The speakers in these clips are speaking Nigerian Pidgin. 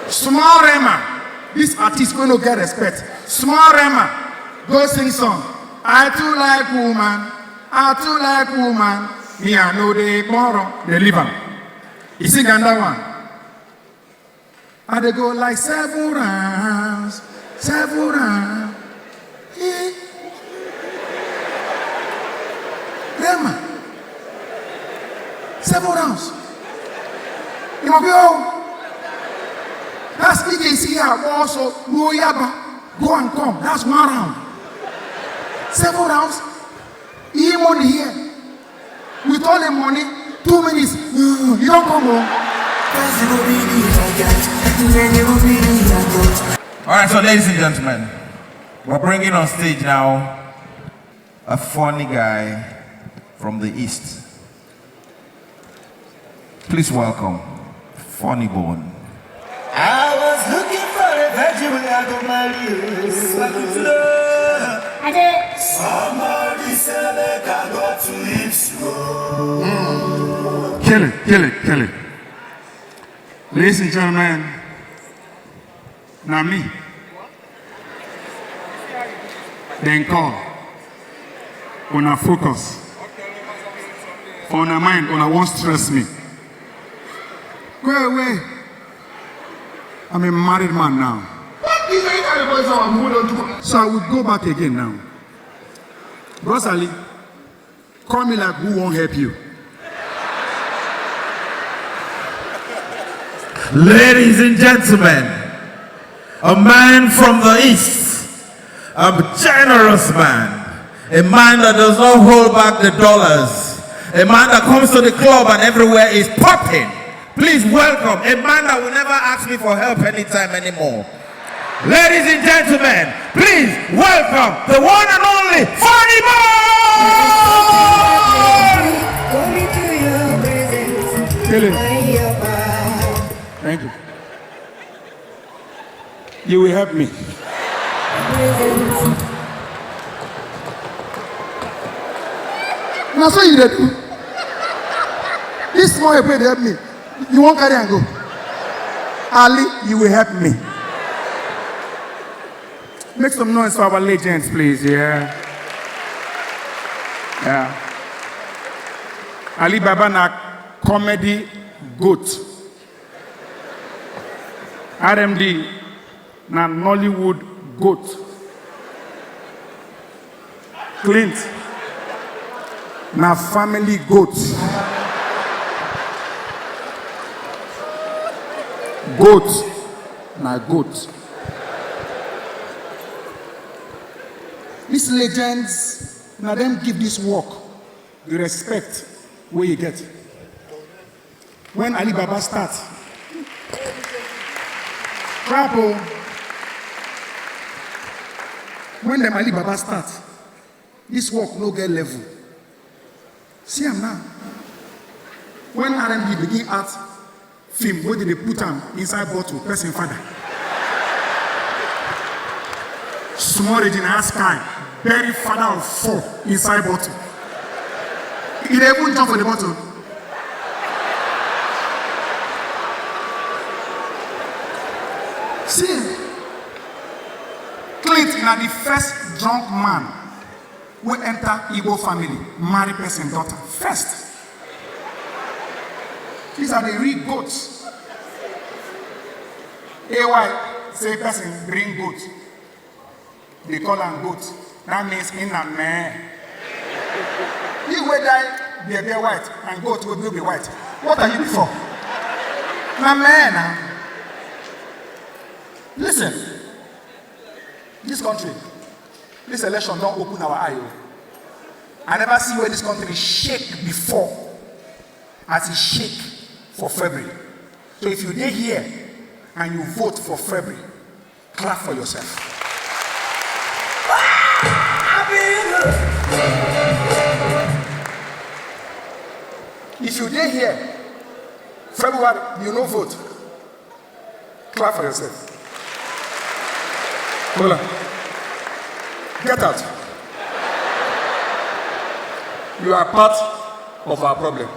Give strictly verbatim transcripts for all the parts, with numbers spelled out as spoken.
Small Rema, this artist wey no get respect. Small Rema, go sing song. I too like woman, I too like woman. Me I no dey borrow, dey leave am. He sing another one. I dey go like seven rounds, seven rounds. Eh. Rema, seven rounds. You must be all. That's E J C here also. No yaba. Go and come. That's one round. Seven rounds. E money here. With all the money, two minutes. You don't come home. All right, so ladies and gentlemen, we're bringing on stage now a funny guy from the East. Please welcome Funny Bone. I was looking for a virgin wey I go marry. Somebody say make I go to Ipsy. Kill it, kill it, kill it. Ladies and gentlemen, na me. Then call. Una focus. For una mind, una wan stress me. Go away. I'm a married man now. What is the kind of person who don't do? So I will go back again now. Bros Ali, call me like who won't help you. Ladies and gentlemen, a man from the east, a generous man, a man that does not hold back the dollars, a man that comes to the club and everywhere is popping. Please welcome a man that will never ask me for help anytime anymore. Ladies and gentlemen, please welcome the one and only Funny Bone! Kill it. Thank you. You will help me. Na so you dey do. This small help wey dey help me, you wan carry am go. Ali, you will help me. Make some noise for our legends, please. Yeah. Yeah. Ali Baba na comedy goat. R M D na Nollywood goat. Clint na family goat. Goat na goat. These legends, na dem give this work the respect wey e get. When Ali Baba start, clap o. When dem Ali Baba start, this work no get level. See am now. When R M D begin act film wey dem dey put am inside bottle, person father. Small Regina ask sky, bury father of four inside bottle. E dey even jump for the bottle. See, Clint na the first drunk man wey enter Igbo family, marry person daughter first. These are the real goats. A Y say person bring goat. They call am goat. That means in a man. You wey die, be be white, and goat will be white. What are you before? Na man na. Listen, this country, this election don open our eye o. I never see where this country shake before as e shake for February. So if you dey here and you vote for February, clap for yourself. If you dey here, February, you no vote, clap for yourself. Hold on. Get out. You are part of our problem.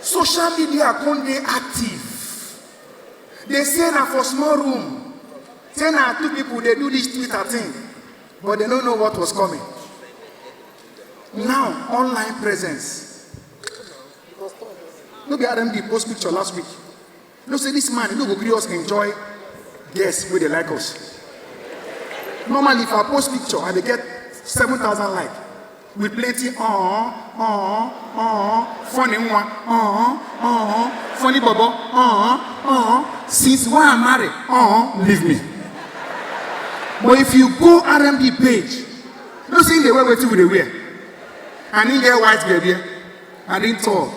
Social media come dey active. They say na for small room. Say na two people dey do this Twitter thing, but they don't know what was coming. Now, online presence. No be R M D post picture last week. No say this man, no go gree us enjoy guests wey dey like us. Normally, if I post picture, I dey get seven thousand like with plenty uh uh uh funny one uh uh funny bobo uh uh since when I marry uh leave me. But if you go R M D page, no say they wear wetin we dey wear, and he get white baby and he tall.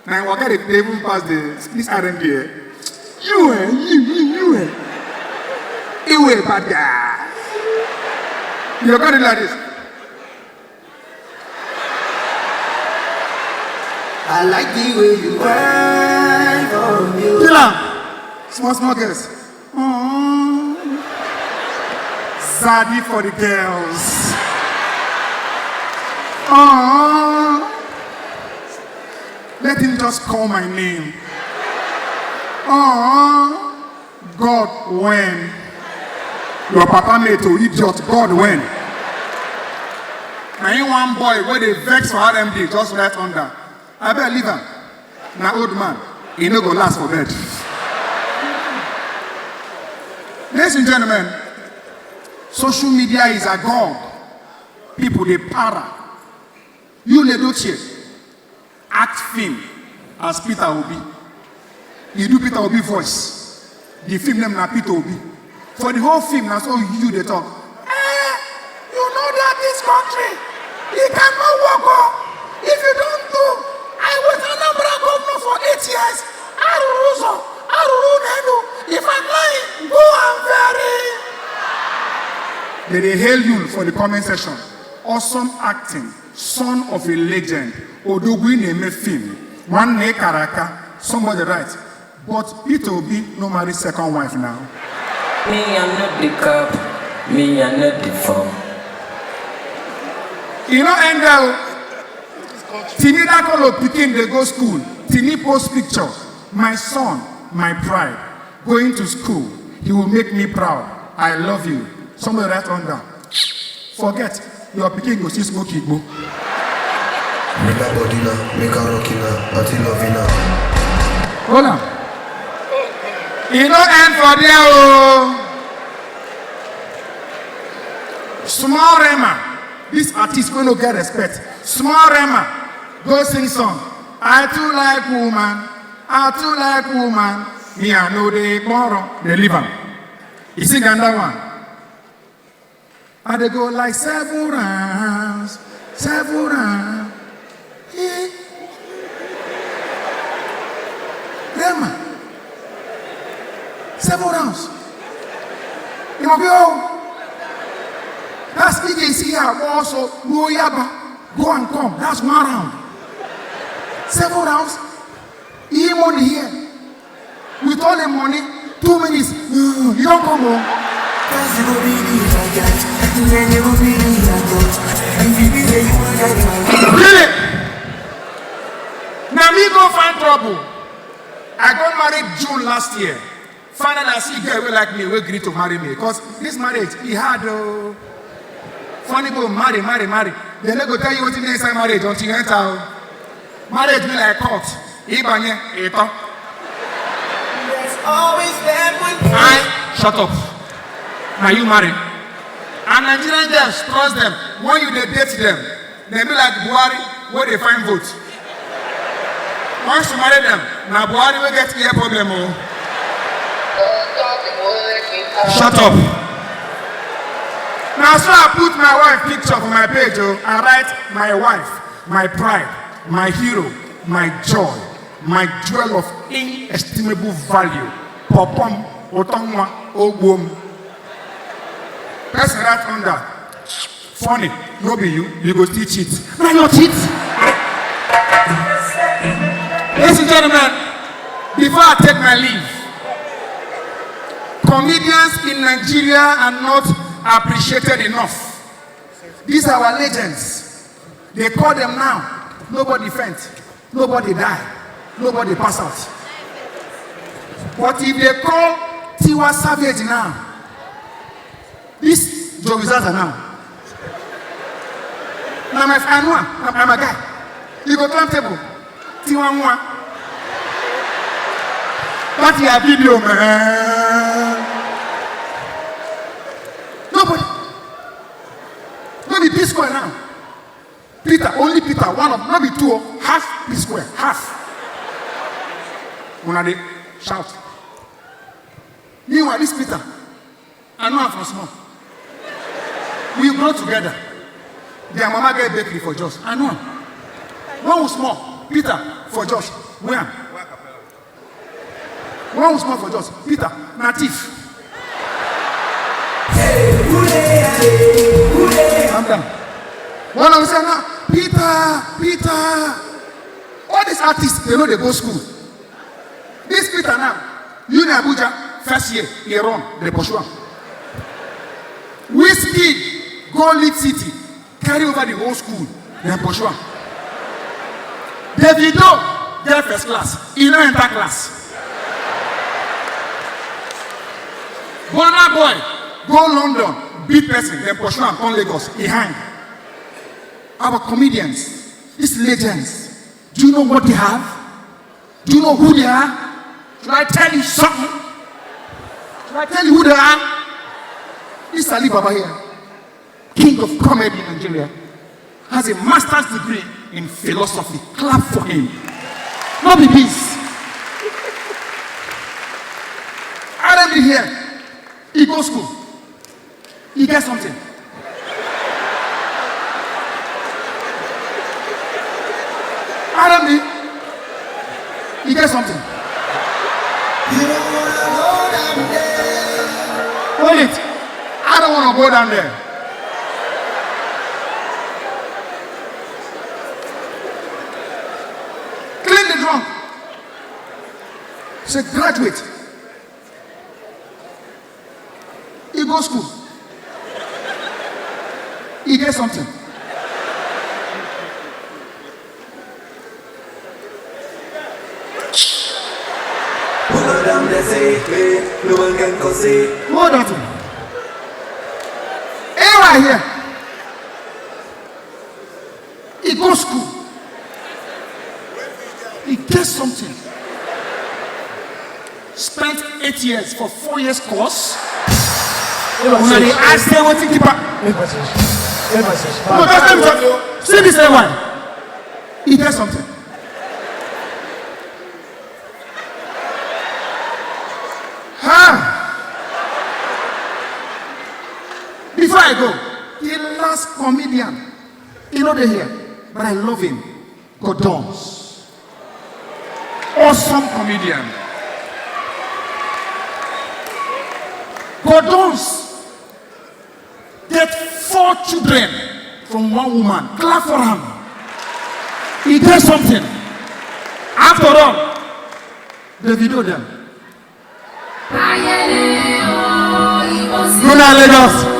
Na im waka dey dey even pass the this R M D eh. You eh, you, you, you eh. You eh, bad guy. You go dey like this. I like the way you grind on you. Kill am. Small, small girls. Aww. Zaddy for the girls. Aww. Let him just call my name. Aww. God when? Your papa mate o, idiot, God when? Na him one boy wey dey vex for R M D just write under. Abeg leave am. Na old man, e no go last for bed. Ladies and gentlemen, social media is a god. People dey para. You Ledochie, act film as Peter Obi. You do Peter Obi voice. The film name na Peter Obi. For the whole film, na so you dey talk. Eh, you know that this country, e cannot work o. If you don't do, I was Anambra governor for eight years. Arụrụ ụzọ, arụrụ ụlọ elu. If I'm lying, go and vary. They dey hail you for the comment section. Awesome acting, son of a legend. Odogwu ị na-eme film. Nwanne ị kara aka. Somebody write, but Peter Obi no marry second wife now. Me, I know the cup. Me, I know the form. E no end there o. Tini Dakolo pikin dey go school. Tini post picture. My son, my pride, going to school. He will make me proud. I love you. Somebody write under. Forget, your pikin go still smoke igbo. Make that body now, make her rocking now, auntie loving now. Hold on. E no end for there o. Small Rema, this artist wey no get respect. Small Rema, go sing song. I too like woman, I too like woman. Me, I know they quarrel, they leave am. You sing another one. I dey go like seven rounds, seven rounds. Eh. Rema, seven rounds. You must be all. That's E J C here, also, no yaba, go and come. That's one round. Seven rounds. E money here. With all the money, two minutes, you don't come home. Really? Now me go find trouble. I got married June last year. Finally, I see girl wey like me, wey gree to marry me. Cause this marriage, e hard o. Funny go marry, marry, marry. They no go tell you wetin dey inside marriage until you enter o. Marriage be like court. Ibanye, ito. There's always that one thing. I, shut up. Now you marry. And Nigerian girls, trust them. When you dey date them, they be like Buhari, wey dey find vote. Once you marry them, na Buhari wey get ear problem o. Shut up. Na so I put my wife picture for my page o. I write, my wife, my pride, my hero, my joy, my jewel of inestimable value, Popom Otonwa Ogbom. Person write under. Funny, no be you, you go still cheat. Na your cheat. Ladies and gentlemen, before I take my leave, comedians in Nigeria are not appreciated enough. These are our legends. They call them now. Nobody faint. Nobody die. Nobody pass out. But if they call Tiwa Savage now, this Joe Zaza now, na my, I know am, na my guy. You go climb table, Tiwa Nwa. That your video, man. Nobody. No be P Square now. Peter, only Peter, one of, no be two, half P Square, half. Una dey shout. Meanwhile, this Peter, I know am from small. We grow together. Their mama get bakery for Jos. I know am. When we small, Peter for Jos. Where am? When we small for Jos, Peter, na thief. Calm down. One of them say, "No, Peter, Peter." All these artists, they know they go school. This Peter now, Uni Abuja, first year, he run, they pursue am. Wizkid go Lead City, carry over the whole school, then pursue am. Davido get first class, he no enter class. Burna Boy go London, beat person, then pursue am come Lagos, he hang. Our comedians, these legends, do you know what they have? Do you know who they are? Should I tell you something? Should I tell you who they are? This Ali Baba here, king of comedy in Nigeria, has a master's degree in philosophy. Clap for him. No be beans. R M D here, he go school. He get something. R M D, he get something. Hold it. I don't want to go down there. Clean the drum. Say, "Graduate." He go school. He get something. Hold on, let's say, hey, no one can cause it. Hold on. Everyone here. He go school. He get something. Spent eight years for four years course. Una dey ask say wetin keep am. No, just let me talk to you. See this A Y. He get something. Ha! Before I go, the last comedian, he no dey here, but I love him. Godons. Awesome comedian. Godons get four children from one woman. Clap for am. He get something. After all, Davido dem. Una Lagos.